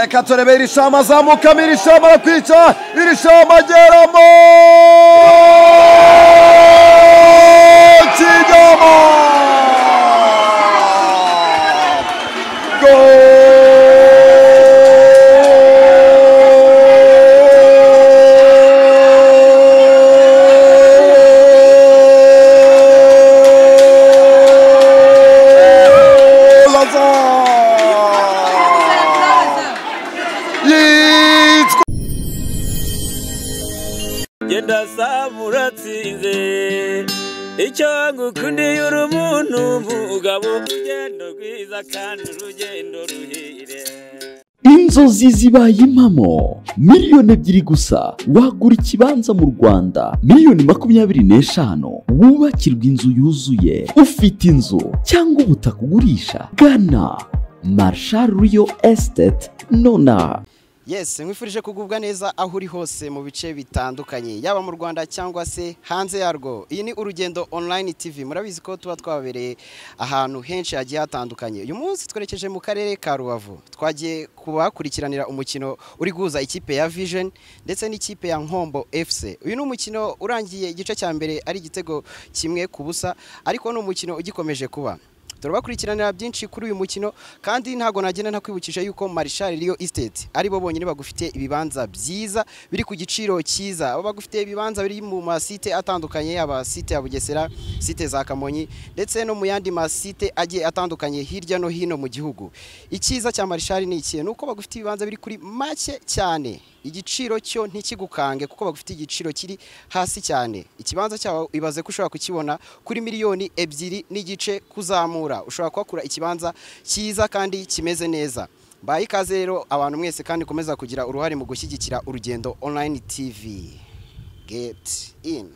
Reka turebe Irishama azamukamo, Irishama arakwica, Irishama ageramo Kinyama. Genda samuratsinze icyo ngukundiye uri umuntu mugabo, urugendo rwiza kandi urugendo ruhire. Inzozi zibaye impamo, 2 miliyoni gusa wagura ikibanza mu Rwanda, 25 miliyoni wubakirwa inzu yuzuye. Ufite inzu cyangwa ubutaka ugurisha, gana Marshal Real Estate nona. Yes, nkwifurije kugubwa neza aho uri hose mu bice bitandukanye, yaba mu Rwanda cyangwa se hanze yarwo. Iyi ni Urugendo Online TV. Murabizi ko tuba twababereye ahantu henshi hagiye hatandukanye. Uyu munsi twerekeje mu karere ka Rubavu. Twagiye kubakurikiranira umukino uri guhuza ikipe ya Vision ndetse n'ikipe ya Nkombo FC. Uyu ni umukino urangiye igice cya mbere ari igitego 1-0, ariko ni umukino ugikomeje kuba. Turabakurikiranira byinshi kuri uyu mukino, kandi ntago nagenda ntakwibukije yuko Marshal Real Estate ari bo bonyine bagufite ibibanza byiza biri ku giciro cyiza. Abo bagufite ibibanza biri mu masite atandukanye, yaba site ya Bugesera, site za Kamonyi ndetse no mu yandi masite agiye atandukanye hirya no hino mu gihugu. Icyiza cya Marshal ni ikihe? Nuko bagufite ibibanza biri kuri make cyane, igiciro cyo ntikigukange kuko bagufite igiciro kiri hasi cyane. Ikibanza cyawe ibaze ko ushobora kukibona kuri 2.5 miliyoni kuzamura. Ushobora kuhakura ikibanza cyiza kandi kimeze neza. Mbaye ikaze rero abantu mwese, kandi komeza kugira uruhare mu gushyigikira Urugendo Online TV. Get in.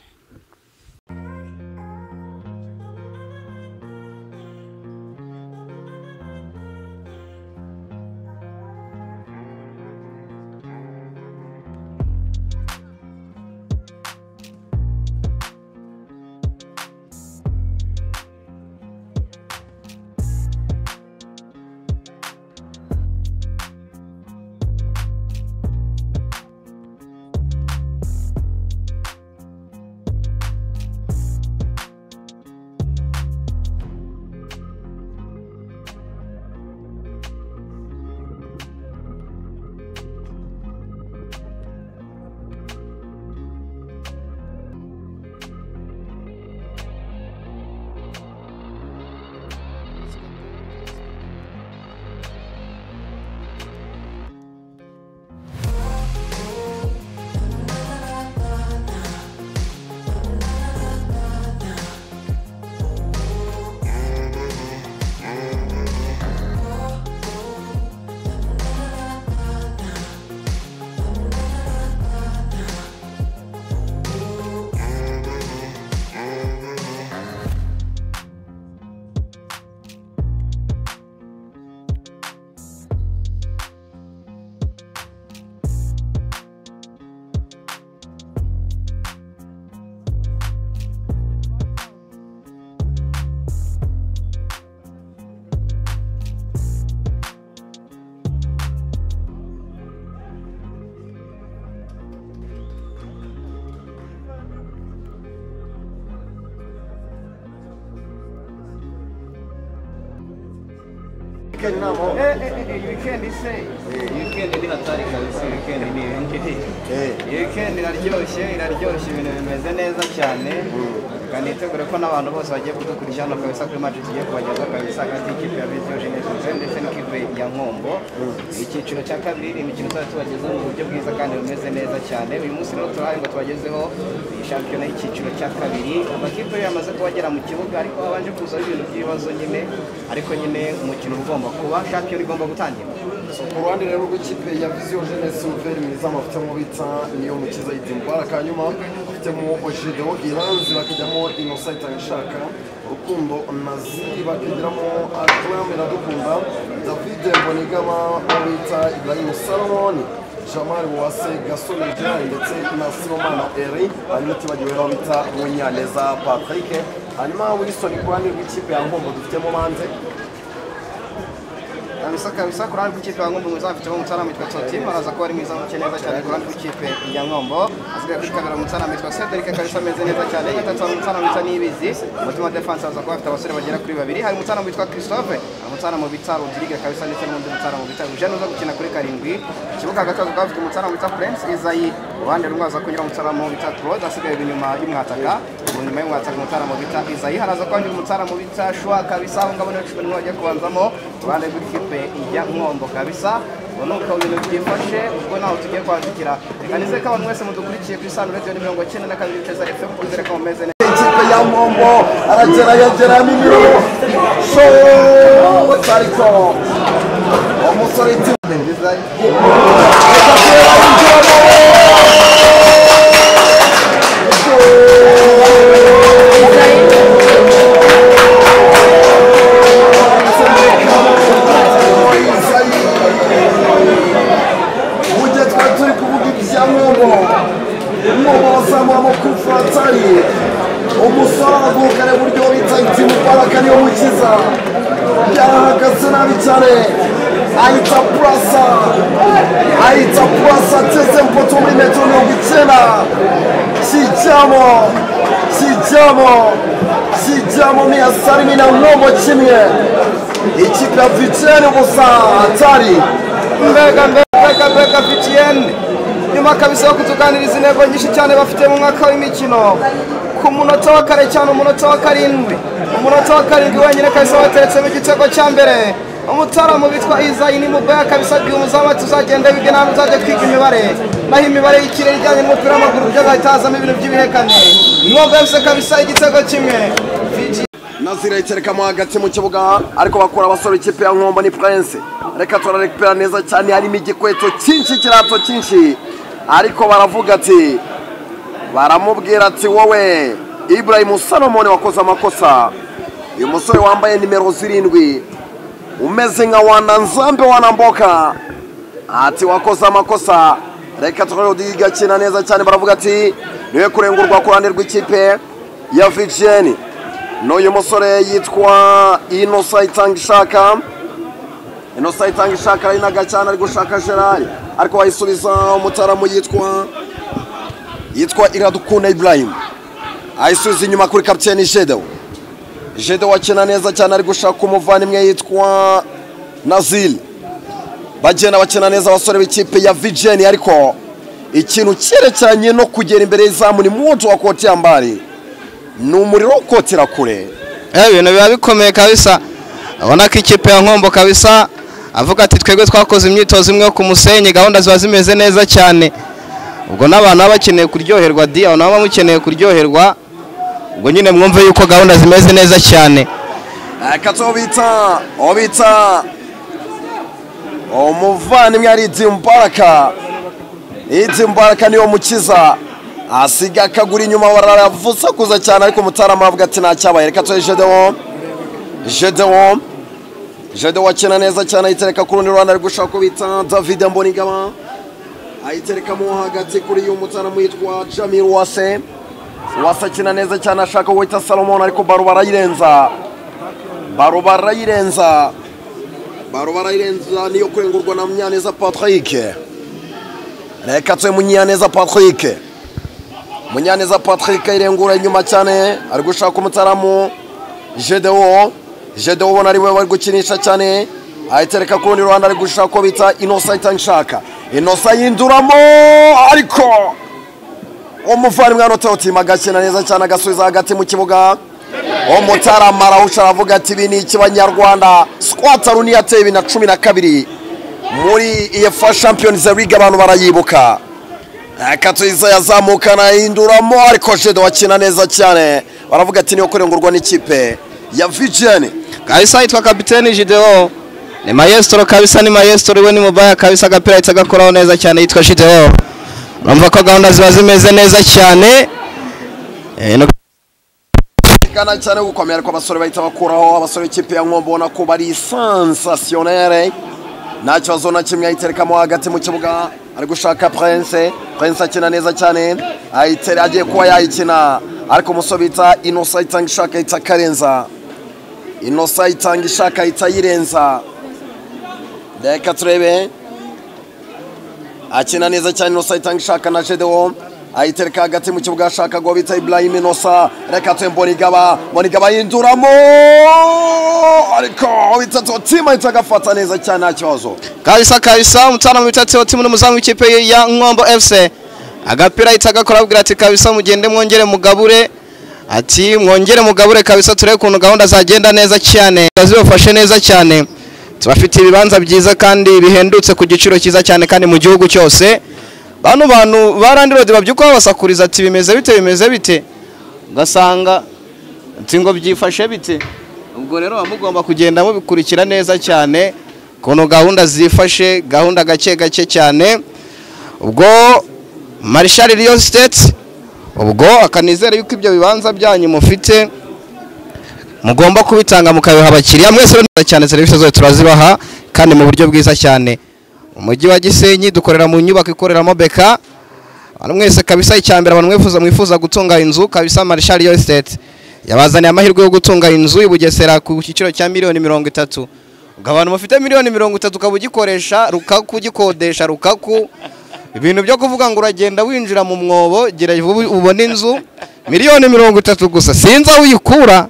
Weekend se, weekend ni hatari kabisa. Weekend ni ibindi, weekend iraryoshye, iraryoshye, ibintu bimeze neza cyane. Kandi nitegure ko n'abantu bose bagiye kudukurikira hano kabisa kuri match tugiye kubageza kabisa hagati y'ikipe ya Vision Jeunesse ndetse n'ikipe ya Nkombo, icyiciro cya kabiri. Imikino tuzajya tubagezaho mu buryo bwiza kandi bumeze neza cyane. Uyu munsi rero turahari ngo tubagezeho iyi shampiyona y'icyiciro cya kabiri. Amakipe yo yamaze kuba mu kibuga, ariko habanje kuzaho ibintu by'ibibazo nyine, ariko nyine umukino uba ugomba kuba, shampiyona igomba gutangira. Ku ruhande rero rw'ikipe ya Vision Jeunesse Nouvelle, mwiza bafitemo bita niyo mukiza Mubaraka, hanyuma bafitemo Ojedo Iranzi, bakajyamo Innocent Itangishaka, Rukundo Naziri, bakagiramo Akram Iradukunda, David Mbonigama, bita Ibrahim Salomon, Jamal Wase, Gasore Gerard ndetse na Sibomana Eri, hanyuma utibagiwe naho bita Munyaneza Patrick. Hanyuma Wilson, ku ruhande rw'ikipe ya Nkombo dufitemo Manze. Kabisa kabisa ku ruhande rw'ikipe ya Nkombo muzafitemo umutsana witwa Totim, araza kuba ari mwiza muke neza cyane ku ruhande rw'ikipe ya Nkombo. Asigaye kuri kamera umutsana witwa Cedric kabisa ameze neza cyane. Gatatu hari umutsana witwa Niyibizi. Umutima defense aza kuba afite abasore bagera kuri babiri. Hari umutsana witwa Christophe, hari umutsana mu bita Rodrigue kabisa ndetse n'undi mutsana mu bita Eugene uza gukina kuri karindwi. Ikibuga hagati aza kuba afite umutsana witwa Prince Isayi. Uruhande rumwe aza kunyura umutsana mu bita Claude, asigaye inyuma y'umwataka. Inyuma y'umwataka umutsana mu bita Isayi, haraza kuba umutsana mu bita Shua kabisa. Aho ngabo niwe 11 bagiye kubanzamo uruhande rw'ikipe ya Nkombo kabisa. Ubona uko ibintu byifashe, ubwo naho tugiye kwandikira. Reka nizere ko abantu mwese mudukurikiye kuri Sano Radio 92.9 FM, twizere ko mumeze neza. Ikipe ya Nkombo aragera yagera nimero shot, ariko umusore umusore aragurukana uburyo bita Mubaraka niyo mukiza, yarahagaze nabi cyane, ahita purasa ateze mpoto muri metero 90, kijyamo miyasarimina Nkombo kimwe, ikipe ya VTN gusa atari mbega mbega VTN nyuma kabisa yo kutuganiriza intego nyinshi cyane bafite mu mwaka w'imikino. Ku munota wa kare cyane, umunota wa karindwi wenyine kabisa bateretsemo igitego cya mbere. Umutaramu witwa Isayi ni mubaya kabisa, abwiye umuzamu ati uzagenda wige nawe uzajya twiga imibare, naho imibare y'ikirere ijyanye n'umupira w'amaguru byo gahita hazamo ibintu by'ibihekane. Nkombo FC kabisa igitego kimwe. Nazira iterekamo hagati mu kibuga, ariko bakura abasore ikipe ya Nkombo ni Prince. Reka turarekupera neza cyane, harimo igikweto cyinshi, kirato cyinshi, ariko baravuga ati, baramubwira ati wowe Ibrahim Salomon wakoze amakosa. Uyu musore wambaye nimero 7 umeze nka wananzambe wanamboka, ati wakoze amakosa. Reka turarodiga kina neza cyane, baravuga ati niwe kurengurwa ku ruhande rw'ikipe ya VGN. N'uyu musore yitwa Innocent Itangishaka. Innocent Itangishaka ari naga cyane, ari gushaka Gerard, ariko bayisubiza umutaramu yitwa Iradukunda Ibrahim, ayisubiza inyuma kuri kapiteni Jedo. Jedo akina neza cyane, ari gushaka umuvandimwe yitwa Nazil. Bagenda bakina neza abasore b'ikipe ya VGN, ariko ikintu cyerekeranye no kugera imbere y'izamu ni moto wa koti yambari, ni umuriro ukotera kure. Ibintu biba bikomeye kabisa. Abona ko ikipe ya Nkombo kabisa avuga ati twebwe twakoze imyitozo imwe yo ku musenyi, gahunda ziba zimeze neza cyane. Ubwo n'abantu baba bakeneye kuryoherwa, di abantu baba bakeneye kuryoherwa, ubwo nyine mwumve yuko gahunda zimeze neza cyane. Kato bita umuvandimwe ari Mubaraka. Mubaraka niyo mukiza, asiga akagura inyuma, baravusakuza cyane, ariko Mutarama avuga ati nta cyabaye. Reka tuhe Jedewo akina neza cyane, ayitereka ku rundi ruhande, ari gushaka bita David Mbonigaba, ayiterekamo hagati kuri uyu Mutarama yitwa Jamil Wase. Wase akina neza cyane, ashaka wita Salomon, ariko baro barayirenza niyo kurengurwa na Munyaneza Patrick. Reka tuhe Munyaneza Patrick irengura inyuma cyane, ari gushaka umutaramu Jedewo ubona ari we bari gukinisha cyane, ayitereka ku rundi ruhande, ari gushaka ko bita Innocent Itangishaka. Innocent yinduramo, ariko umuvandimwe hano Teotima agakina neza cyane, agasubiza hagati mu kibuga. Umutarama arawuca aravuga ati ibi ni ikibanyarwanda. Squat Aruni yateye 2012 muri UEFA Champions League, abantu barayibuka. Katuiza yazamukana yinduramo, ariko Jedo akina neza cyane, baravuga ati niyo kurengurwa n'ikipe ya VGN. Kabisa yitwa kapiteni Jideo, ni maestro kabisa, ni maestro we ni mubaya kabisa, agapira ahita agakoraho neza cyane, yitwa Jideo. Urumva ko gahunda ziba zimeze neza cyane. Kana cyane gukomera, ariko abasore bahita bakuraho abasore b'ikipe ya Nkombo, ubona ko bari sensationnel, nta kibazo na kimwe. Ayiterekamo hagati mu kibuga, ari gushaka Prince akina neza cyane, ayitere agiye kuba yayikina, ariko umusore bita Innocent Itangishaka ahita akarenza. Innocent Itangishaka ahita ayirenza. Reka turebe, akina neza cyane Inosa itanga ishaka na Gedeon, ayitereka hagati mu kibuga ashaka ngo bita Ibrahim Inosa. Reka turebe Mbonigaba, Mbonigaba yinduramo ariko bita Totima itagafata neza cyane nta kibazo. Kabisa kabisa umutana bita Totima n'umuzamu w'ikipe ya Nkombo FC, agapira itagakora abwira ati kabisa mugende mwongere mugabure, ati mwongere mugabure kabisa turebe ukuntu gahunda zagenda neza cyane, zibafashe neza cyane. Tubafite ibibanza byiza kandi bihendutse ku giciro cyiza cyane kandi mu gihugu cyose. Bano bantu barandi rodi babyuka babasakuriza ati bimeze bite bimeze bite, ugasanga ati ngo byifashe bite. Ubwo rero mugomba kugenda mubikurikira neza cyane kono gahunda zifashe, gahunda gake gake cyane. Ubwo Marshal Real Estate ubwo akanizera yuko ibyo bibanza byanyu mufite mugomba kubitanga mukabiha abakiriya mwese neza cyane. Serivisi zose turazibaha kandi mu buryo bwiza cyane. Umujyi wa Gisenyi dukorera mu nyubako ikoreramo Beka. Abantu mwese kabisa icyambere abantu mwifuza mwifuza gutunga inzu kabisa Marshal Real Estate yabazaniye amahirwe yo gutunga inzu i Bugesera ku giciro cya miliyoni 30. Ubwo abantu mufite miliyoni 30 ukaba ugikoresha rukaku ugikodesha rukaku, ibintu byo kuvuga ngo uragenda winjira mu mwobo gira ubone inzu miliyoni 30 gusa, sinzi aho uyikura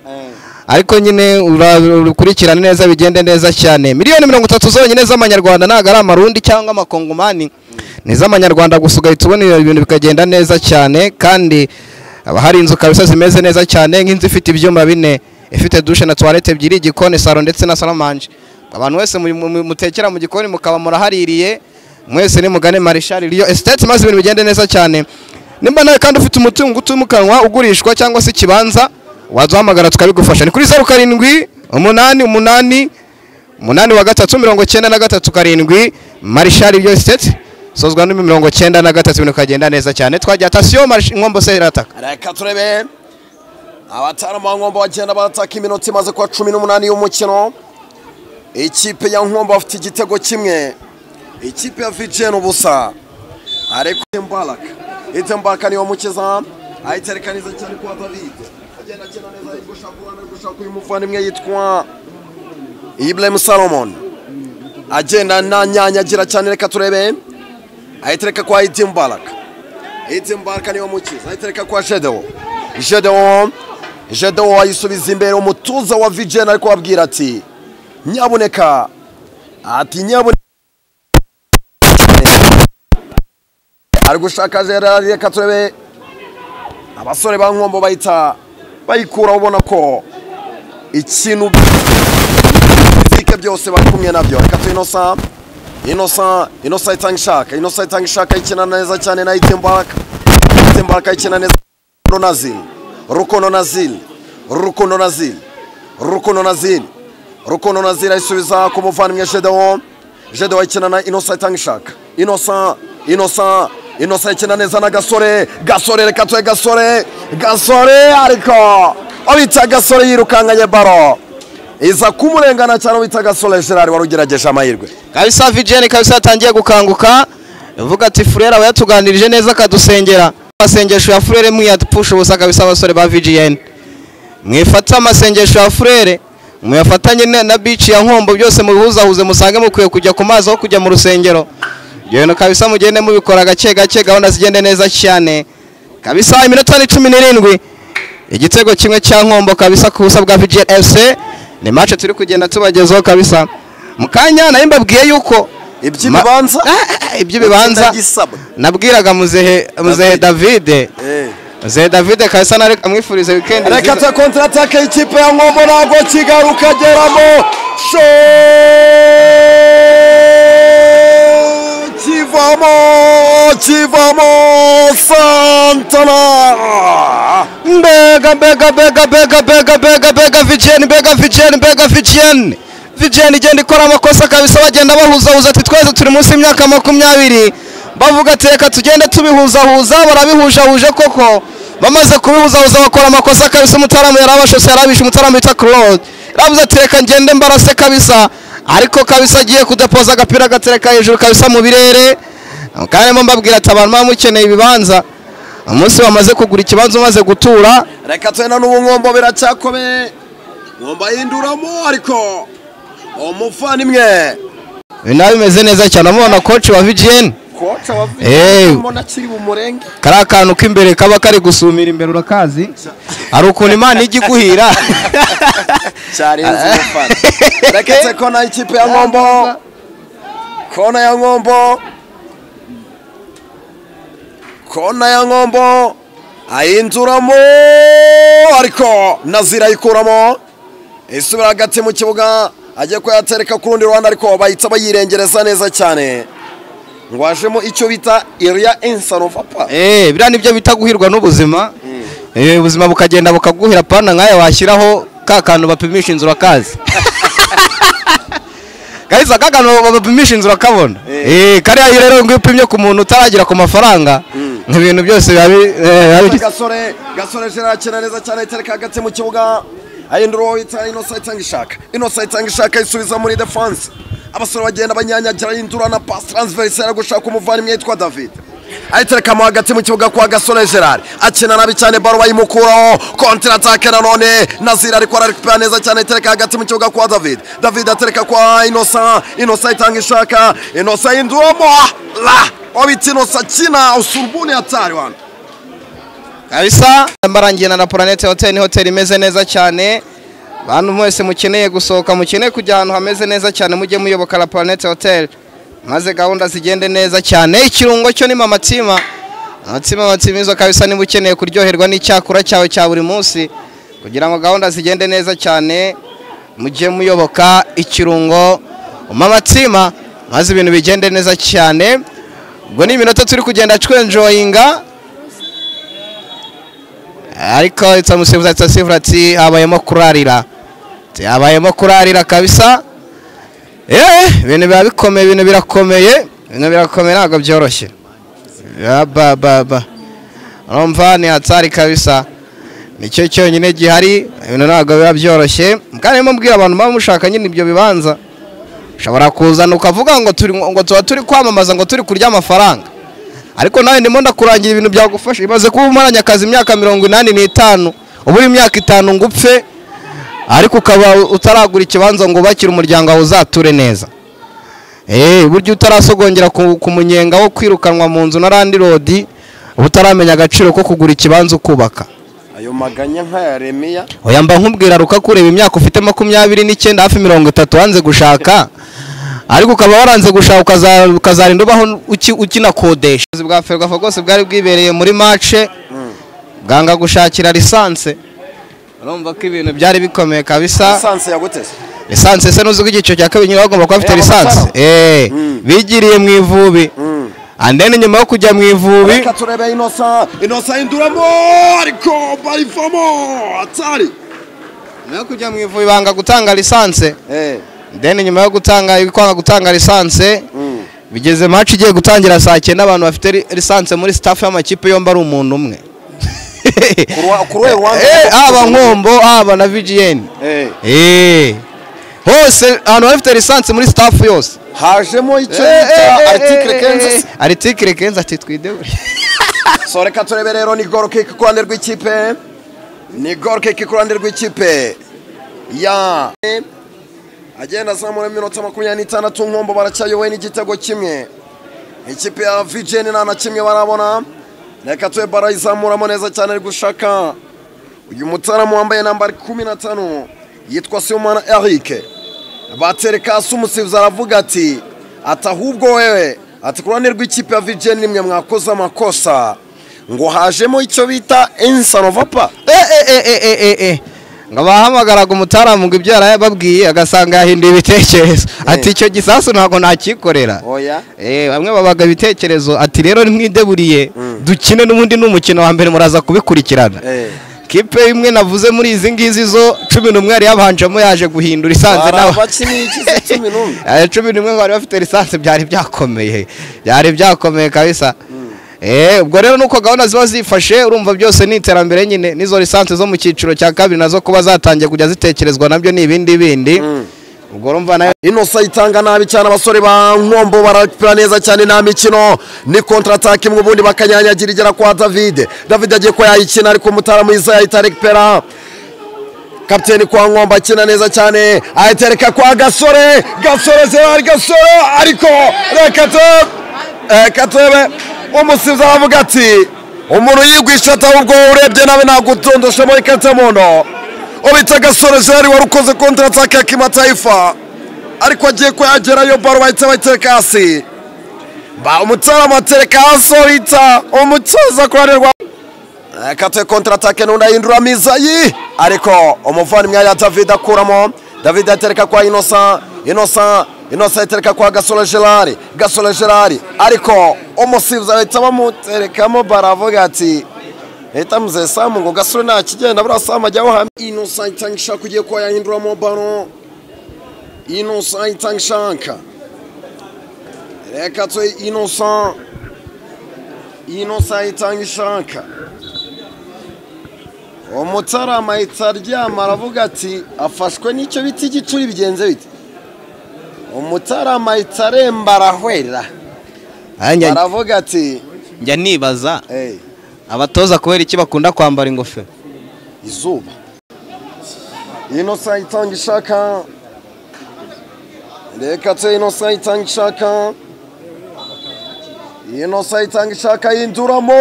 ariko nyine urakurikirana neza bigende neza cyane. Miliyoni 30 zonyine z'amanyarwanda, ntago ari amarundi cyangwa amakongomani, ni z'amanyarwanda gusa, ugahita ubona ibintu bikagenda neza cyane. Kandi haba hari inzu kabisa zimeze neza cyane, nk'inzu ifite ibyumba 4, ifite douche na toilette 2, igikoni, salon ndetse na salle à manger. Abantu wese mutekera mu gikoni mukaba murahaririye mwese, ni mugane Marshal Real Estate maze ibintu bigende neza cyane. Nimba nawe kandi ufite umutungo utimukanwa ugurishwa cyangwa se ikibanza, waduhamagara tukabigufasha. Ni kuri 07 8 8 8 3 93 7 Marshal Real Estate sozwa n'imi 93 ibintu kagenda neza cyane. Twajya atasiyo Nkombo se irataka. Reka turebe abataramu ba Nkombo bagenda barataka. Iminota imaze kuba 18 y'umukino. Ikipe ya Nkombo bafite igitego kimwe, ikipe ya VGN ubusa. Ariko Mbaraka, Mbaraka niyo mukiza, ayitereka neza cyane kwa David, agenda akina neza ari gushaka urana gushaka uyu muvandimwe yitwa Ibrahim Salomon, agenda nanyanyagira cyane. Reka turebe, ayitereka kwa Mbaraka, Mbaraka niyo mukiza, ayitereka kwa Gedeon, Gedeon, Gedeon ayisubiza imbere umutuza wa VGN ariko abwira ati nyabuneka, ati nyabuneka ari gushaka Gerard. Reka turebe abasore ba Nkombo bahita bayikura, ubona ko ikintu fike byose bari kumwe nabyo. Reka tu Inosa, Inosa, Inosa itanga ishaka, Inosa itanga ishaka, ikina neza cyane na Mbaraka, Mbaraka ikina neza Nazil, Rukono Nazil, Rukono Nazil, Rukono Nazil, Rukono Nazil ayisubiza ku muvandimwe Gedeon, Gedeon ikina na Inosa itanga ishaka, Inosa, Inosa, Inosa ikina neza na Gasore, Gasore reka tuwe Gasore, Gasore ariko abita Gasore yirukankanye baro iza kumurengana cyane. Abita Gasore Gerard warugerageje amahirwe kabisa. VGN kabisa yatangiye gukanguka, uvuga ati Furere aba yatuganirije neza akadusengera. Amasengesho ya Furere mwiyapfusha ubusa kabisa. Abasore ba VGN mwifata amasengesho ya Furere muyafatanye na beach ya Nkombo, byose mubihuzahuze musange mukwiye kujya ku mazi aho kujya mu rusengero. Ibyo kabisa mugende mubikora gake gake, gahunda zigende neza cyane kabisa. Iminota ni 17, igitego kimwe cya Nkombo kabisa ku busa bwa VGN FC. Ni match turi kugenda tubagezaho kabisa. Mukanya nayo mbabwiye yuko iby'ibibanza iby'ibibanza nabwiraga muzehe David, muzehe David kabisa nari amwifurize weekend. Reka ta contre attaque ikipe ya Nkombo ntabwo kigaruka geramo kivamo, kivamo Santana. Mbega mbega mbega mbega mbega mbega mbega VGN, mbega VGN, mbega VGN, VGN igenda ikora amakosa kabisa, bagenda bahuzahuza ati twese turi munsi y'imyaka 20, bavuga ati reka tugende tubihuzahuza, barabihujahuje koko. Bamaze kubihuzahuza bakora amakosa kabisa. Umutaramu yarabashose, yarabishe umutaramu bita Claude, yaravuze ati reka ngende mbarase kabisa, ariko kabisa agiye kudepoza agapira gatereka hejuru kabisa mu birere. Kandi mbabwira ati abantu bamukeneye ibibanza, umunsi bamaze kugura ikibanza umaze gutura. Reka tena n'ubu Nkombo biracyakomeye, Nkombo yinduramo ariko umuvandimwe Ibintu bimeze neza cyane. Amubona coach wa VGN. Coach wa VGN mbona akiri mu murenge. Kari akantu k'imbere kaba kari gusumira imbere urakazi. Ari ukuntu Imana ijya iguhira. Cyarenze umufana. Reketse kona ikipe ya Nkombo. Kona ya Nkombo. Kona ya Nkombo. Ayinzuramo ariko Nazira ayikuramo. Isubira hagati mu kibuga agiye kuyatereka ku rundi ruhande ariko bahita bayirengereza neza cyane. Ngo hajemo icyo bita Iria Insanovapa. Biriya nibyo bita guhirwa n'ubuzima. Ubuzima bukagenda bukaguhira pana nkaya washyiraho ka kantu bapimisha inzu urakazi. Guys, aka kantu bapimisha inzu urakabona. Kariya rero ngo upimye ku muntu utaragira ku mafaranga ibintu byose biba Gasore Gerard akina neza cyane itereka hagati mu kibuga. Ayinduro wita Innocent Itangishaka. Innocent Itangishaka isubiza muri defense. Abasore bagenda banyanyagira indura na pass transversal gushaka umuvandimwe yitwa David. Ayitereka mu hagati mu kibuga kwa Gasore Gerard. Akina nabi cyane baro bayimukuraho. Contre attaque nanone Nazira ariko ararikupera neza cyane itereka hagati mu kibuga kwa David. David atereka kwa Innocent. Innocent Itangishaka. Innocent induramo la. Obiti Innocent kina usurbuni hatari wana. Kabisa mbarangiye na Planet Hotel, ni hotel imeze neza cyane. Bantu mwese mukeneye gusohoka, mukeneye kujya ahantu hameze neza cyane, mujye muyoboka la Planet Hotel maze gahunda zigende neza cyane. Ikirungo cyo ni Mama Tima. Mama Tima izo kabisa, niba ukeneye kuryoherwa n'icyakura cyawe cya buri munsi kugira ngo gahunda zigende neza cyane, mujye muyoboka ikirungo Mama Tima maze ibintu bigende neza cyane. Ubwo ni iminota turi kugenda twenjoyinga. Ariko itsamusifuza itsasifura ati habayemo kurarira. Ati habayemo kurarira kabisa. Ibintu biba bikomeye, ibintu birakomeye, ibintu birakomeye ntabwo byoroshye. Ba ba ba. Urumva ni hatari kabisa. Nicyo cyonyine gihari, ibintu ntabwo biba byoroshye. Kandi mubwira abantu baba mushaka nyine ibyo bibanza. Ushobora kuzana ukavuga ngo turi ngo tuba turi kwamamaza ngo turi kurya amafaranga. Ariko nawe ndimo ndakurangira ibintu byagufasha. Imaze kuba umaranye akazi imyaka 85, uburi imyaka 5 ngupfe, ariko ukaba utaragura ikibanza ngo ubakire umuryango wawe uzature neza. Buryo utarasogongera ku munyenga wo kwirukanwa mu nzu na landlord, utaramenya agaciro ko kugura ikibanza ukubaka. Ayo maganya nka ya Remia. Oya mba nkubwira rukakureba imyaka ufite 29 hafi 30 wanze gushaka. Ariko ukaba waranze gushaka ukazarinda ubaho ukinakodesha. Ubuyobozi bwa Ferwafa bwose bwari bwibereye muri match bwanga gushakira lisanse. Urumva ko ibintu byari bikomeye kabisa. Lisanse yagutese. Lisanse se nuzuko igice cya kabiri nyine bagomba kuba bafite lisanse. Bigiriye mu ivubi. And then nyuma yo kujya mu ivubi reka turebe Innocent induramo ariko barivamo atari. Nyuma yo kujya mu ivubi banga gutanga lisanse. Then nyuma yo gutanga kwanga gutanga lisanse bigeze match igiye gutangira saa 9 abantu bafite lisanse muri staff y'amakipe yombi ari umuntu umwe. Aba Nkombo aba na VGN. Hose abantu bafite lisanse muri staff yose. Hajemo icyo bita article 15. Article 15 ati twidebure. So reka turebe rero ni goal kick ku ruhande rw'ikipe. Ni goal kick ku ruhande rw'ikipe. Ya agenda azamura iminota 26 Nkombo baracyayobowe n'igitego kimwe. Ikipe ya VGN nta na kimwe barabona. Reka tube barayizamuramo neza cyane ari gushaka uyu mutaramu wambaye nambari 15 yitwa Sibomana Eric. Batereka umusifuzi aravuga ati atahubwo wewe ati ku ruhande rw'ikipe ya VGN nimwe mwakoze amakosa. Ngo hajemo icyo bita Insanovapa. Ngo bahamagaraga umutaramu ngo ibyo yarababwiye agasanga yahinduye ibitekerezo. Ati icyo gisasu ntabwo nakikorera. Oya. Bamwe babaga ibitekerezo ati rero nimwideburiye dukine n'ubundi n'umukino wa mbere muraza kubikurikirana. Kipe imwe navuze muri izi ngizi zo 11 yari yabanjemo yaje guhindura isanze nawe. Abakinyi ikize 11. 11 bari bafite lisanse byari byakomeye. Byari byakomeye kabisa. Ubwo rero nuko gahunda ziba zifashe urumva byose ni iterambere nyine nizo lisanse zo mu cyiciro cya kabiri nazo kuba zatangiye kujya zitekerezwa nabyo ni ibindi bindi. Ubwo urumva nayo Innocent itanga nabi cyane abasore ba Nkombo barapira neza cyane nta mikino ni contre attaque imwe ubundi bakanyanyagira igera kwa David. David agiye ko yayikina ariko mutaramu Isaiah itarekpera. Kapiteni kwa Nkombo akina neza cyane, ayitereka kwa Gasore, Gasore Gerard Gasore, ariko reka turebe umusifuzi aravuga ati umuntu yigwisha ahubwo urebye nawe nagutondosha ikarita y'umuhondo. Ubita Gasore Gerard wari ukoze contre-attaque ya kimataifa, ariko agiye ko yagerayo baro bahita bayitereka hasi. Umutsara atereka hasi bita umutoza ku ruhande rwa kate contre-attaque n'undi ahindura Mizayi, ariko umuvandimwe ya David akuramo. David atereka kwa Innocent, Innocent atereka kwa Gasore Gerard, Gasore Gerard, ariko umusifuzi ahita bamuterekamo baravuga ati leta mzee Samu ngo Gasore nta kigenda buriya Samu ajyaho hamwe. Innocent Itangishaka ugiye kuba yahinduramo baro, Innocent Itangishaka, reka twe Innocent, Innocent Itangishaka. Umutarama ahita aryama aravuga ati afashwe n'icyo biti igicuri bigenze bite. Umutarama ahita aremba arahwera, aravuga ati njya nibaza abatoza kubera iki bakunda kwambara ingofero izuba. Innocent Itangishaka, reka twe Innocent Itangishaka, Innocent Itangishaka yinduramo,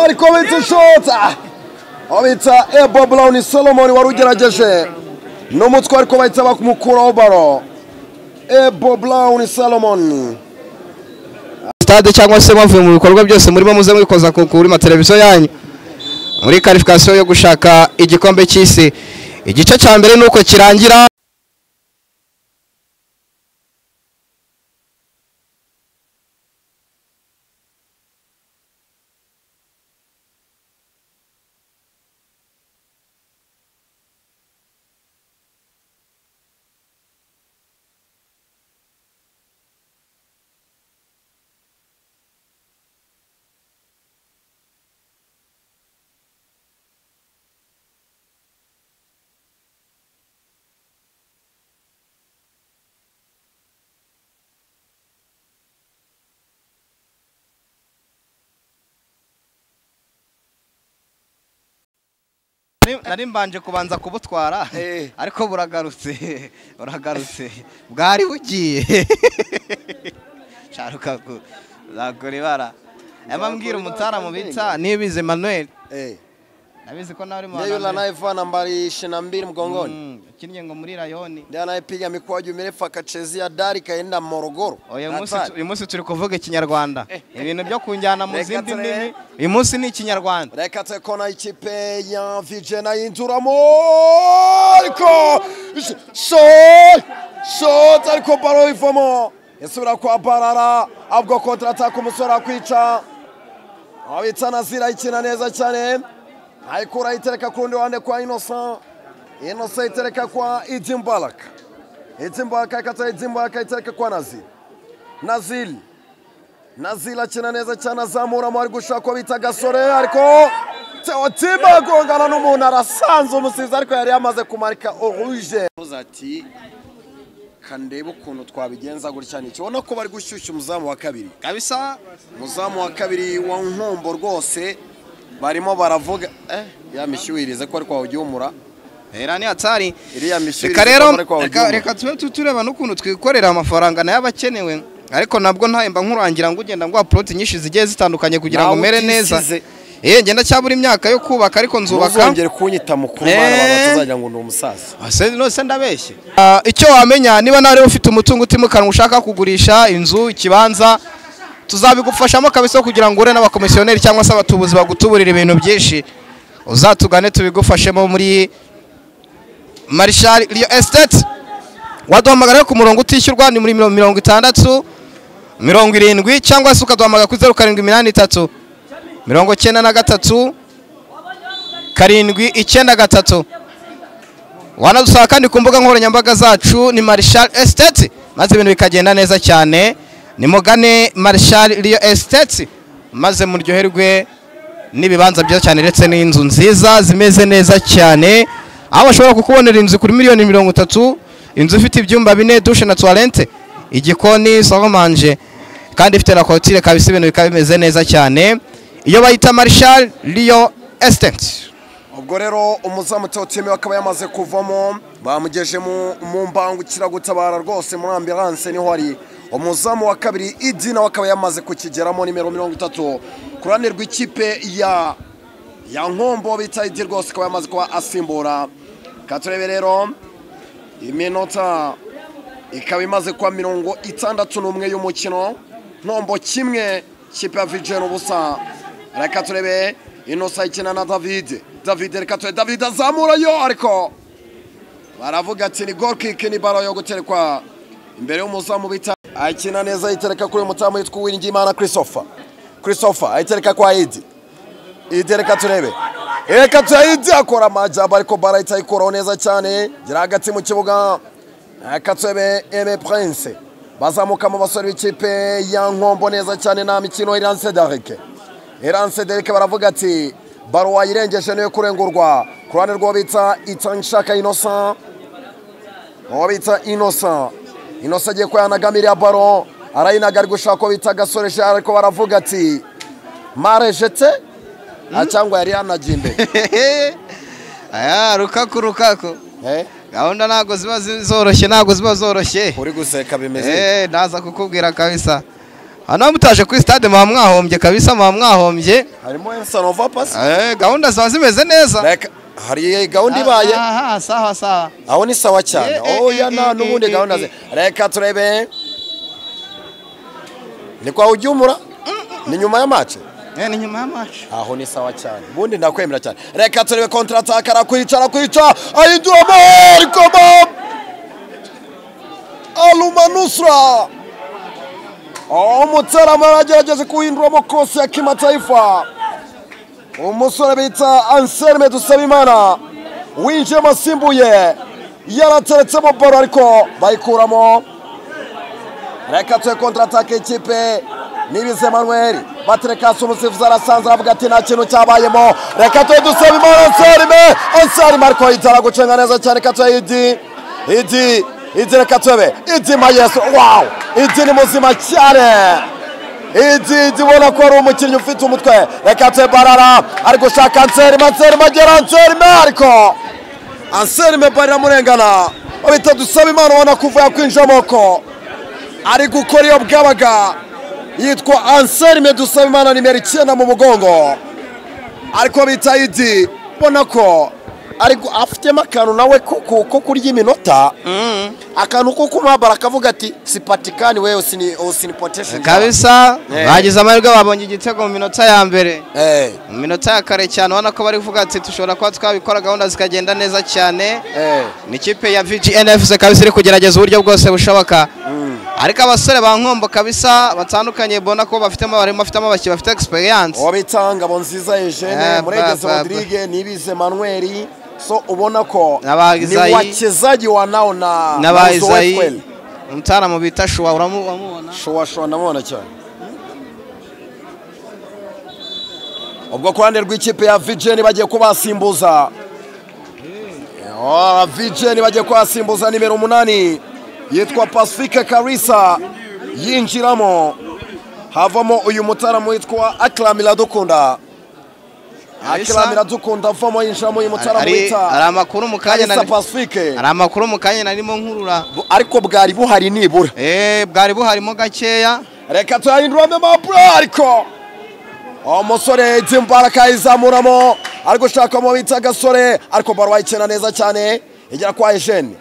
ariko bita shota abita Ebo Brown Solomon wari ugerageje n'umutwe, ariko bahita bakumukuraho baro. Ebo Brown Solomon stade cyangwa se bavuye mu bikorwa byose murimo muze mwikoza kuri mateleviziyo yanyu muri qualification yo gushaka igikombe cy'isi. Igice cya mbere nuko kirangira. Nari mbanje kubanza kubutwara ariko buragarutse, buragarutse bwari bugiye sharuka zakora ibara. Amambwira umutara mu bita Nibize Emmanuel, nabizi ko nawe ndiye yule anayevaa nambari 22 mgongoni, kinnye ngo muri rayoni ndiye anayepiga mikwaju mirefu akachezea dari kaenda Morogoro. Uyu munsi turi kuvuga ikinyarwanda, ibintu byo kunjyana mu zindi ndimi, uyu munsi ni ikinyarwanda. Reka tekona ikipe ya Vijena yinjuramo, ariko shot, ariko baro ivamo isubira kwa Barara, abwo contre-attaque umusore akwica abitsa Nazira ikina neza cyane, ayikura itereka ku rundi ruhande kwa Innocent, Innocent itereka kwa Idi Mbaraka, Idi Mbaraka ikata Idi Mbaraka itereka kwa Nazil, Nazil, Nazil akina neza cyane azamuramo ari gushaka bita Gasore, ariko Teotima agongana n'umuntu arasanze umusizi, ariko yari yamaze kumarika rouge. Ati kandebe ukuntu twabigenza gutya n'icyo ubona ko bari gushyushya umuzamu wa kabiri kabisa, umuzamu wa kabiri wa Nkombo rwose barimo baravuga ya mishyuhirize ko ariko wawugihumura era ni hatari iriya mishyuhirize. Reka rero reka tube tureba n'ukuntu twikorera amafaranga nayo abakenewe, ariko nabwo ntahemba nkurangira ngo ugenda ngo upload nyinshi zigiye zitandukanye kugira ngo mere neza. Ngenda cyabura imyaka yo kubaka ariko nzubaka. Ntuzongere kunyita mukuru mwana batazajya ngo ndi umusaza. Nose ndabeshye. Icyo wamenya niba nawe ufite umutungo utimukanwa ushaka kugurisha inzu, ikibanza, tuzabigufashamo kabisa kugira ngo ure n'abakomisiyoneri cyangwa se abatubuzi bagutuburira ibintu byinshi. Uzatugane tubigufashemo muri Marshal Real Estate. Waduhamagara ku murongo utishyurwa ni muri 60 70 cyangwa se ukaduhamagara kuri 0783 93 793. Wanadusaba kandi ku mbuga nkoranyambaga zacu ni Marshal Estate, maze ibintu bikagenda neza cyane. Nimugane Marshal Real Estate maze muryoherwe n'ibibanza byiza cyane ndetse n'inzu nziza zimeze neza cyane, aho bashobora kukubonera inzu kuri miliyoni 30, inzu ifite ibyumba 4, douche na toilette, igikoni, salle à manger, kandi ifite na clôture kabisa, ibintu bikaba bimeze neza cyane. Iyo bayita Marshal Real Estate. Ubwo rero umuzamu Teotime akaba yamaze kuvamo, bamugeje mu mbangukiragutabara rwose muri ambulance niho ari. Umuzamu wa kabiri Idi nawe akaba yamaze kukigeramo, nimero 30 ku ruhande rw'ikipe ya Nkombo bita Idi rwose akaba yamaze kuba asimbura. Katurebe rero iminota ikaba imaze kuba 61 y'umukino, Nkombo kimwe kipe ya Vision ubusa. Reka turebe Inosa ikina na David. David reka turebe David azamura yo, ariko baravuga ati ni goal kick, ni baro yo guterekwa imbere y'umuzamu bita akina neza, ayitereka kuri mutamu yitwa Uwiringiyimana Christopher. Christopher ayitereka kwa Idi. Idi reka turebe. Reka turebe akora amajyamba ariko bara itayikoraho neza cyane, gira hagati mu kibuga. Reka turebe Aime Prince bazamuka mu basore b'ikipe ya Nkombo neza cyane, nta mikino. Iranse Derek. Iranse Derek baravuga ati baro wayirengeje niyo kurengurwa ku ruhande rw'uwo bita Itangishaka Innocent. Uwo bita Innocent. Innocent agiye kuyanagamira baro, arayinaga ari gushaka ko bita Gasore Jean, ariko baravuga ati marejete cyangwa yari yanagiye imbere. Aya rukaku rukaku. Gahunda ntago ziba zoroshye, ntago ziba zoroshye. Uri guseka bimeze. Naza kukubwira kabisa. Hano mutaje kuri stade muba mwahombye kabisa, muba mwahombye. Harimo Sanova pass. Gahunda ziba zimeze neza. Hari gahunda ibaye. Aha, sawa sawa. Aho ni sawa cyane. Oya na nubundi gahunda ze. Reka turebe. Ni kwa ujumura? Ni nyuma ya match? Ni nyuma ya match. Aho ni sawa cyane. Ubundi ndakwemera cyane. Reka turebe counter attack, arakwica arakwica. Ayinduramo ariko Aluma Nusra. Umutarama aragerageza kuhinduramo cross ya kimataifa. Umusore bita Anselme Dusabimana winjiyemo asimbuye, yarateretsemo baro ariko bayikuramo. Reka tuye contre attaque ikipe Nibize Manuel, batereka hasi umusifuzi arasanze aravuga ati nta kintu cyabayemo. Reka tuye Dusabimana Anselme, Anselme ariko yitara gucenga neza cyane. Reka tuye Idi, Idi, Idi reka turebe Idi Mayeso, wow, Idi ni muzima cyane. Idi Idi ubona ko ari umukinnyi ufite umutwe. Reka turebe Barara ari gushaka Anselme, Anselme agera Anselme ariko Anselme barira murengana. Babita Dusabimana ubona kuva yakwinjiramo ko ari gukora iyo bwabaga, yitwa Anselme Dusabimana nimero 9 mu mugongo, ariko bita Idi ubona ko ariko afitemo akantu nawe ko kurya iminota, akantu ko kumabara akavuga ati sipatikani wewe usinipoteshe kabisa. Bagize amahirwe babonye igitego mu minota ya mbere, mu minota ya kare cyane, ubona ko bari kuvuga ati tushobora kuba twabikora gahunda zikagenda neza cyane. Ni ikipe ya VGNFC kabisa iri kugerageza uburyo bwose bushoboka, ariko abasore ba Nkombo kabisa batandukanye bona ko bafitemo barimo bafitemo abakinnyi bafite experience. Uwo bita Ngabonziza Eugene, Muregeze Rodrigue, Nibize Manuel, so ubona ko ni wachezaji wanao na uzoefu kweli. Mtaalamu bita Shua uramubona? Shua Shua ndamubona cyane. Ubwo ku ruhande rw'ikipe ya VGN bagiye kubasimbuza. VGN bagiye kubasimbuza nimero 8 yitwa Pacifique Karisa yinjiramo, havamo uyu mutaramu witwa Akram Iradukunda. Akram Iradukunda avamo yinjiramo uyu mutaramu witwa ari amakuru mu kanya na Pacifique. Ari amakuru mu kanya narimo nkurura, ariko bwari buhari nibura. Bwari buharimo gakeya. Reka tuyahindurame mabro, ariko umusore Jimbaraka izamuramo ari gushaka mu bita Gasore, ariko baro wayikina neza cyane igera kwa Eugene.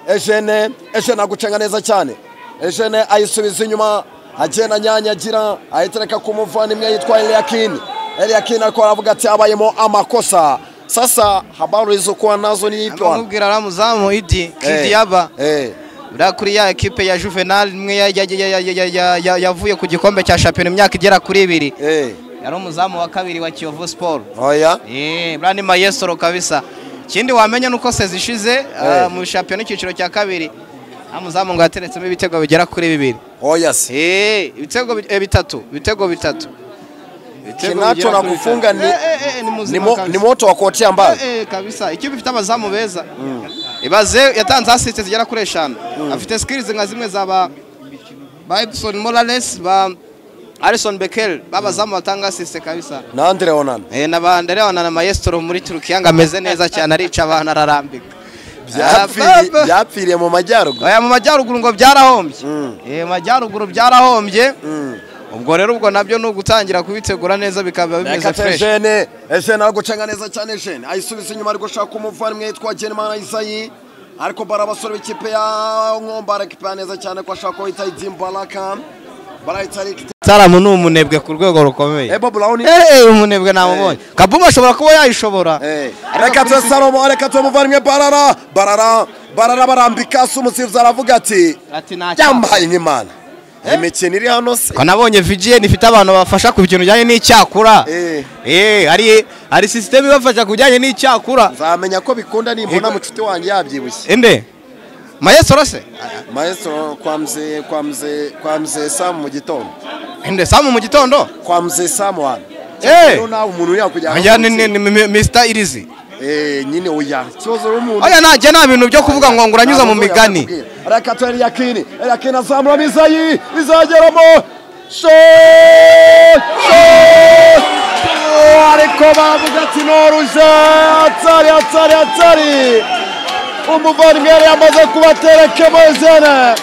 Eugene, Eugene agucenga neza cyane. Eugene ayisubiza inyuma, agenda nyanyagira, ayitereka ku muvandimwe yitwa Eliakin. Eliakin ariko aravuga ati abayemo amakosa. Sasa habari izokuwa nazo ni ipi wana? Amubwira aramuzamu Idi Kidiaba. Buriya kuri ya ekipe ya Juvenal imwe yavuye ku gikombe cya shampiyona imyaka igera kuri 2. Yari umuzamu wa kabiri wa Kiyovu Sport. Oya. Buriya ni Mayesoro kabisa. Ikindi wamenya nuko sezishize mu shampiyona icyiciro cya kabiri amuzamu ngo yateretsemo ibitego bigera kuri 2. Oya se. Ibitego bitatu, ibitego bitatu. Kinacho na kufunga ni moto wa kuotea mbali. Kabisa. Ikipe ifite abazamu beza. Ibaze yatanze assist zigera kuri 5. Afite skills nka zimwe za ba Edson Morales, ba Alisson Becker babazamu batanga assist kabisa. Na Andre Onana. Na Andre Onana maestro muri Turkiya ngo ameze neza cyane, arica abantu ararambika. Byapfiriye mu majyaruguru. Oya, mu majyaruguru ngo byarahombye. Majyaruguru byarahombye. Ubwo rero ubwo nabyo ni ugutangira kubitegura neza bikaba bimeze fresh. Ejene aragucenga neza cyane. Ejene ayisubiza inyuma, ari gushaka umuvandimwe yitwa Genimana Isayi, ariko bara abasore b'ikipe ya Nkombo arekipera neza cyane ko ashaka ko yita Idimbalaka. Taramu ni umunebwe ku rwego rukomeye. Ebo Brown umunebwe namubonye. Kabuma ashobora kuba yayishobora. Reka tu Salomo, reka tu muvandimwe Barara, Barara, Barara barambika umusifuzi aravuga ati yambaye nk'Imana. Imikino iri hano se. Ko nabonye VGN ifite abantu bafasha ku bintu bijyanye n'icyakura. Hari system ibafasha kujyanye n'icyakura. Nzamenya ko bikunda nimbona mucuti wanjye yabyibushye. Inde? Maestro se? Maestro kwa mzee Sam mu gitondo. Inde Sam mu gitondo? Kwa mzee Sam wana. Nawe umuntu yakujyana. Oya ni Mr Irizi. Nyine oya. Kibazo umuntu. Oya najye nta bintu byo kuvuga ngo nguranyuza mu migani. Reka tu Eliakini. Eliakini azamura Mizayi, izageramo. Shot! Shot! Ariko bavuga ati noruje. Atari atari atari. Umuvandimwe yari yamaze kubaterekamo Ejene.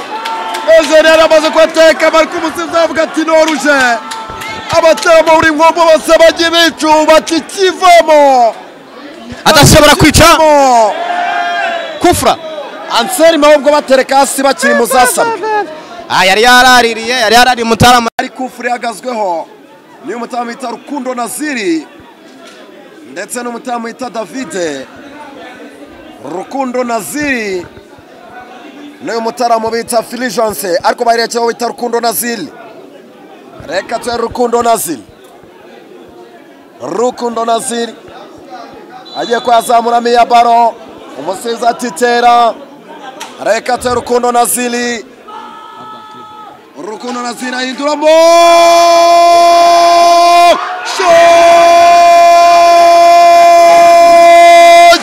Ejene yari yamaze kubaterekamo, ariko umusifuzi avuga ati noruje. Abatera muri Nkombo bose bagiye bicuba kikivamo. Adashobora kwica kufra. Anseri mahubwo batereka hasi bakiri muzasabwe. Yari yaraririye, yari yarari mutarama. Ari kufra ihagazweho. Niyo mutamu yita Rukundo Naziri ndetse n'umutamu yita Davide. Rukundo Naziri n'uyu mutaramu bita Fulgence, ariko bayirekeho bita Rukundo Naziri. Reka tuwe Rukundo Naziri. Rukundo Naziri agiye kwazamura miya baro, umusifuzi atitera. Reka tuwe Rukundo Naziri. Rukundo Naziri ahinduramo.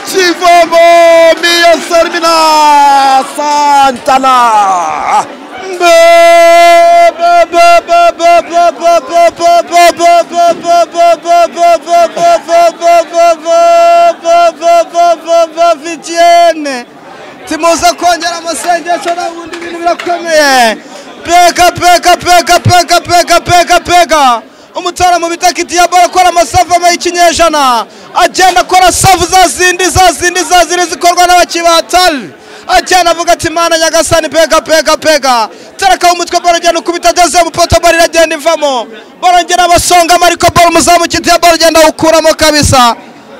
Kivamo Mia Sarmina Santana. VGN timuza kongera amasengesho n'ubundi ibintu birakomeye. Peka peka peka peka peka peka peka. Umutara bita Kitiyaba akora amasavu y'ikinyejana, agenda akora savu za zindi za zindi za zindi zikorwa n'abakibatari, agenda avuga ati Mana Nyagasani peka peka peka. Tereka umutwe baro agenda ukubita ageze mu poto, baro iragenda ivamo, barongera abasonga ariko baro umuzamu Kitiyaba agenda awukuramo kabisa.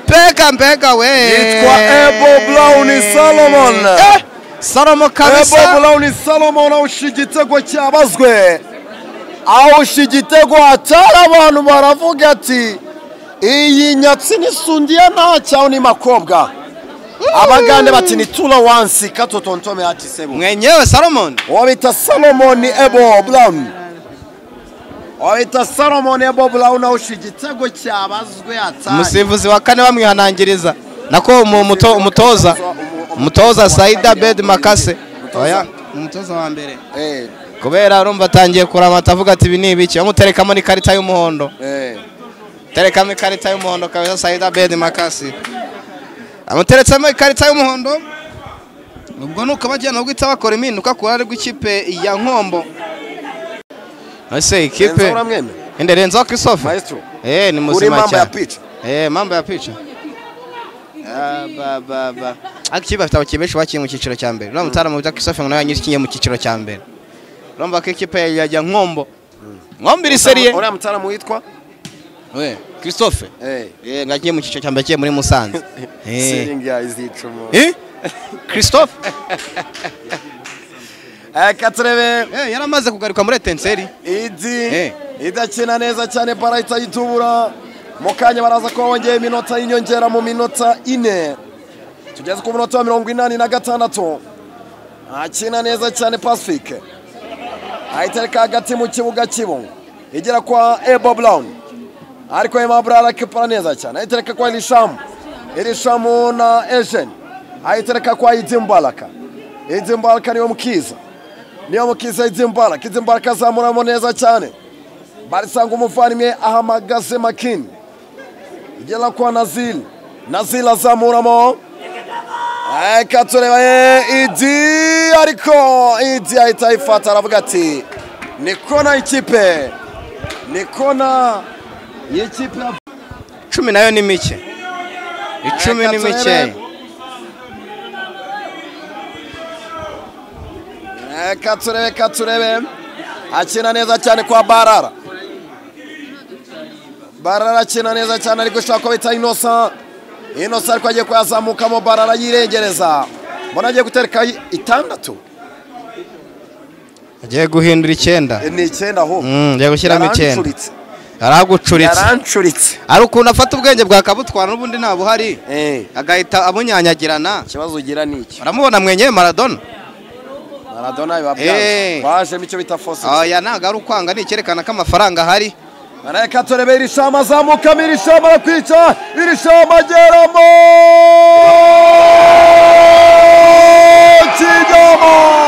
Peka mbega we. Yitwa Ebo Brown Solomon. Salomo kabisa. Ebo Brown Solomon awusha igitego cyabazwe. Awusha igitego atari abantu baravuga ati iyi nyatsi nisundiye nta cyaho ni makobwa. Abagande bati ni tula wansi katotontome ati sebo. Mwenyewe Solomon. Wabita Solomon Ebo Brown. Wabita Solomon Ebo Brown awusha igitego cyabazwe atari. Umusifuzi wa kane bamwihanangiriza. Nako umutoza Saida Bed Makase. Oya, umutoza wa mbere. Kubera urumva atangiye kuramata avuga ati ibi ni ibiki, bamuterekamo n'ikarita y'umuhondo. Terekamo ikarita y'umuhondo kabisa Saida Bed Makasi. Amuteretsemo ikarita y'umuhondo. Ubwo nuko bagenda guhita bakora impinduka ku ruhande rw'ikipe ya Nkombo. Ese ikipe Ende Renzo Christophe. Ni muzima cyane. Mambo ya picha. Ba. Akiba afite abakinnyi benshi bakinnye mu cyiciro cya mbere. Uriya mutara bita Christophe ngo nawe yanyikinye mu cyiciro cya mbere. Urumva ko ikipe yajya Nkombo. Nkombo iri seriye. Uriya mutara witwa Christophe. Ngagiye mu cyiciro cya mbere muri Musanze. Siringa izicumu. Christophe. Katrebe yaramaze kugaruka muri Etenseri. Idi idakina neza cyane barahita yitubura. Mu kanya baraza ko bongeye iminota y'inyongera mu minota 4. Tugeze ku munota wa 86. Akina neza cyane Pacifique. Ayitereka hagati mu kibuga cy'Ibungo. Igera kwa Ebo Brown. Ariko Ebo Brown arakipara neza cyane. Ayitereka kwa Elishamu. Elishamu na Eugene. Ayitereka kwa Idimbalaka. Idimbalaka niyo mukiza. Niyo mukiza Idimbalaka. Idimbalaka azamuramo neza cyane. Barisanga umuvandimwe ahamagaze Makini, igera kwa Nazil, Nazil azamuramo. Reka tureba Idi, ariko Idi ahita ayifata aravuga ati ni kona y'ikipe, ni kona y'ikipe. 10 nayo ni mike, 10 ni mike. Reka turebe, turebe akina neza cyane kwa Barara. Barara akina neza cyane ariko ushaka ko bita Innocent. Innocent ariko agiye kuyazamukamo, Barara yirengereza. Mbona agiye gutereka 6. Agiye guhindura 9. Ni 9 aho. Agiye gushyiramo 9. Yaragucuritse. Yarancuritse. Ari ukuntu afata ubwenge bwa kabutwara n'ubundi nta buhari. Agahita abunyanyagirana. Ikibazo ugira ni iki? Uramubona mwenyewe Maradona. Maradona biba byanze. Bajemo icyo bita force. Oya ntago ari ukwanga, ni icyerekana ko amafaranga ahari. Reka turebe Irishama azamuka, Irishama arakwica, Irishama ageramo Kinyama.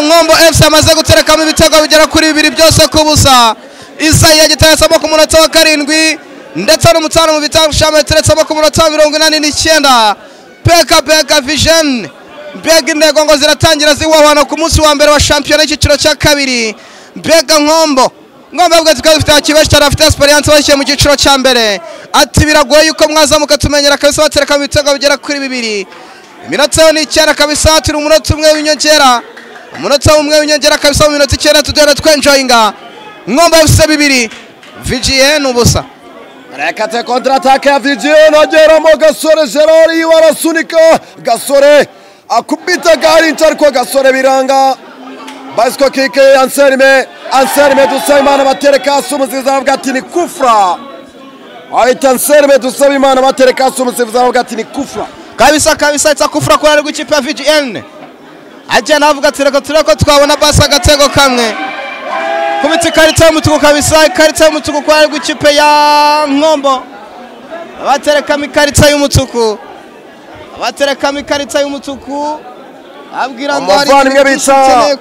Nkombo FC amaze guterekamo ibitego bigera kuri 2 byose ku busa. Isayi yagiteretsemo ku munota wa 7 ndetse n'umutano mu bitanu shama yateretsemo ku munota wa 89. PKPK Vision mbega intego ngo ziratangira ziwahwana ku munsi wa mbere wa shampiyona y'icyiciro cya kabiri. Mbega Nkombo Nkombo avuga ati twari dufite abakinnyi cyane bafite experience bashyira mu cyiciro cya mbere, ati biragoye yuko mwazamuka tumenyera kabisa, baterekamo ibitego bigera kuri 2. Iminota ni 9 kabisa, turi umunota umwe w'inyongera. Umunota umwe w'inyongera kabisa, mu minota 9 tugenda twenjoyinga. Nkombo FC 2 VGN ubusa. Reka te contre attaque ya VGN, ageramo Gasore Gerard warasunika, Gasore akubita gari ariko Gasore biranga. Bicycle kick Anselme, Anselme Dusabimana batereka umusifuzi aravuga ati ni kufra. Ahita Anselme Dusabimana batereka umusifuzi aravuga ati ni kufra. Kabisa kabisa, itsa kufra kuri ari ikipe ya VGN. Ajya navuga ati reka tureko twabona basa agatego kamwe. Kubita ikarita y'umutuku kabisa, ikarita y'umutuku kwa ari ikipe ya Nkombo. Abaterekamo ikarita y'umutuku. Abaterekamo ikarita y'umutuku. Abwira ngo ari umuvandimwe bita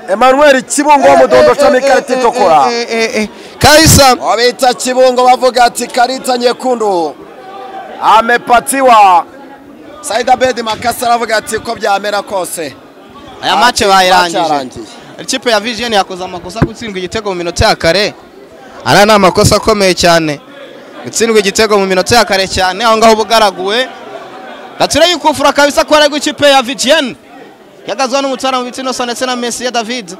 Emmanuel Kibungo wa Mudondo cami ikarita itukura. Kabisa. Abita Kibungo bavuga ati karita nyekundu amepatiwa. Said Abedi Makasa aravuga ati ko byamera kose aya match bayirangije. Ikipe ya Vision yakoze amakosa gutsindwa igitego mu minota ya kare. Ara ni amakosa akomeye cyane. Gutsindwa igitego mu minota ya kare cyane aho ngaho bugaraguwe. Gature yikufura kabisa ko ari ikipe ya Vision. Yagazwa n'umutara mu bitino ndetse na Messi ya David.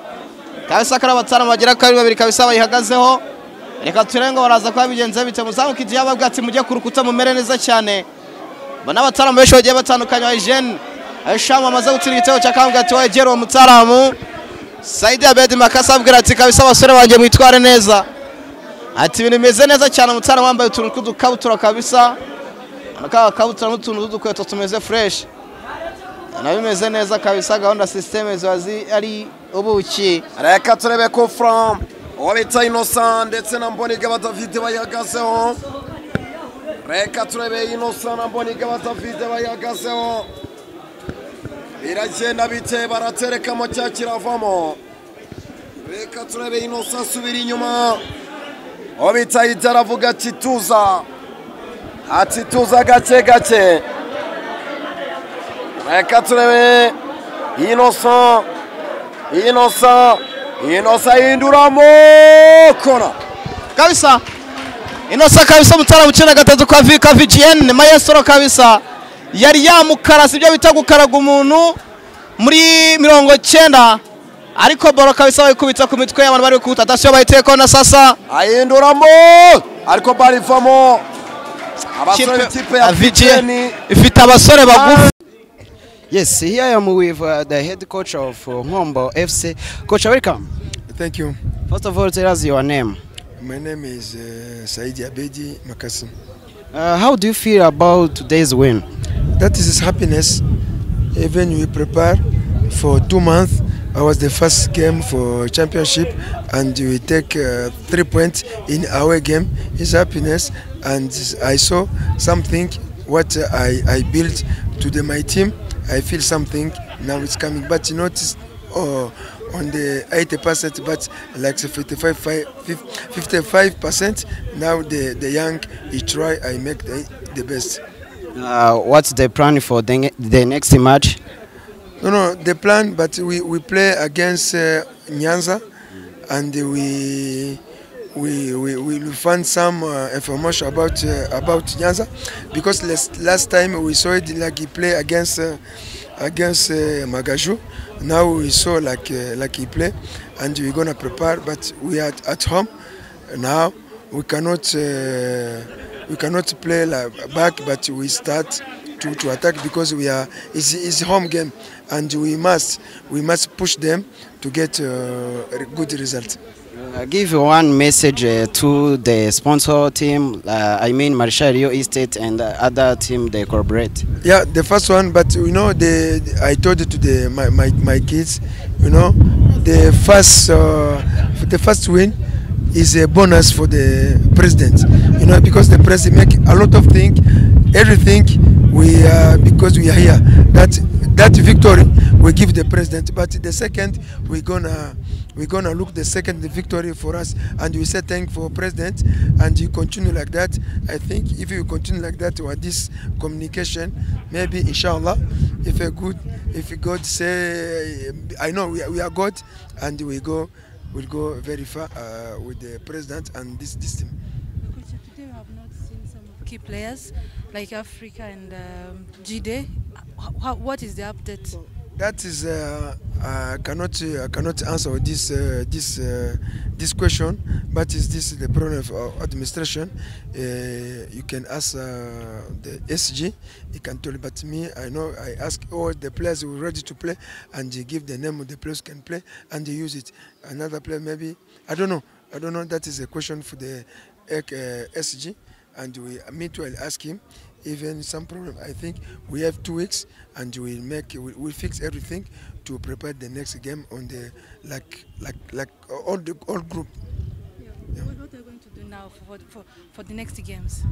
Kabisa kari abatara bagira kari babiri kabisa bayihagazeho. Reka turenga baraza kwa bigenze bite muzamu kidi yababwa ati mujye kurukuta mumere neza cyane. Bana bataramu benshi bagiye batandukanye wa Jean Ashama amaze gutsinda igitego cya kambwa ati wegera uwo mutaramu. Saidi Abedi Makasa abwira ati kabisa abasore banjye mwitware neza. Ati ibintu bimeze neza cyane, umutaramu wambaye utuntu tw'udukabutura kabisa. Akakabutura n'utuntu tw'udukweto tumeze fresh. Na bimeze neza kabisa, gahunda system zibazi ari ubuki. Reka turebe ko from uwo bita Innocent ndetse na Mbonigaba David bayihagazeho. Reka turebe Innocent na Mbonigaba David bayihagazeho. Biragenda bite, baraterekamo cya kiravamo. Reka turebe Innocent asubira inyuma. Uwo bita Idi aravuga ati tuza. Ati tuza gake gake. Reka turebe Innocent. Innocent. Innocent hinduramo kona. Kabisa. Innocent kabisa mutara mukina gatatu kwa VGN Maestro kabisa. Yari yamukarasa ibyo bita gukaraga umuntu muri 90 ariko boro kabisa bayikubita ku mitwe y'abantu bari kuta atasiyo bayiteye kona sasa. Ahinduramo ariko barivamo. Abasore b'ikipe ya VGN ifite abasore bagufi. Yes, here I am with the head coach of Nkombo FC. Coach, welcome. Thank you. First of all, tell us your name. My name is Saidi Abedi Makasi. How do you feel about today's win? That is his happiness. Even we prepare for 2 months. I was the first game for championship, and we take 3 points in our game. It's happiness, and I saw something what I built to my team. I feel something now it's coming, but not on the 80%, but like 55% now the young he try. I make the best. What's the plan for the next match? No, the plan, but we play against Nyanza, and we will find some information about Nyanza, because last time we saw it like he play against Magaju. Now we saw like he play, and we're gonna prepare. But we are at home now. We cannot play like back, but we start to attack, because we are it's home game, and we must push them to get a good result. Give one message to the sponsor team, I mean Marshall Real Estate and other team they collaborate. Yeah, the first one, but you know, I told it to my kids, you know, the first win is a bonus for the president, you know, because the president make a lot of things, everything we because we are here. That victory we give the president, but the second we're gonna look the second victory for us, and we say thank for president, and you continue like that. I think if you continue like that with this communication, maybe inshallah, if God say, I know we are God, and we'll go very far with the president and this team. Today we have not seen some key players like Africa and Jide. What is the update? That is, I cannot answer this this question. But is this the problem of administration? You can ask the SG. He can tell. But me, I know. I ask all the players who are ready to play, and they give the name of the players can play, and they use it. Another player maybe, I don't know. I don't know. That is a question for the SG, and we me too. I'll ask him. Even some problem, I think we have 2 weeks, and we'll fix everything to prepare the next game on the like all the all group. Yeah. Yeah. What are you going to do now for the next games?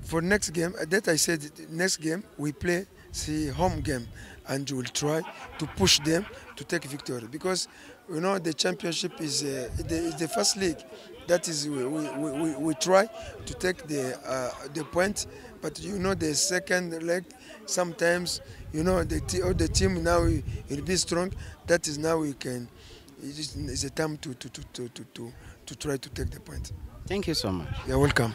For next game, that I said, next game we play the home game, and we'll try to push them to take victory, because you know the championship is the first league. That is, we try to take the point, but you know the second leg sometimes, you know, the team now will be strong. That is now we can. It's a time to try to take the point. Thank you so much. You're welcome.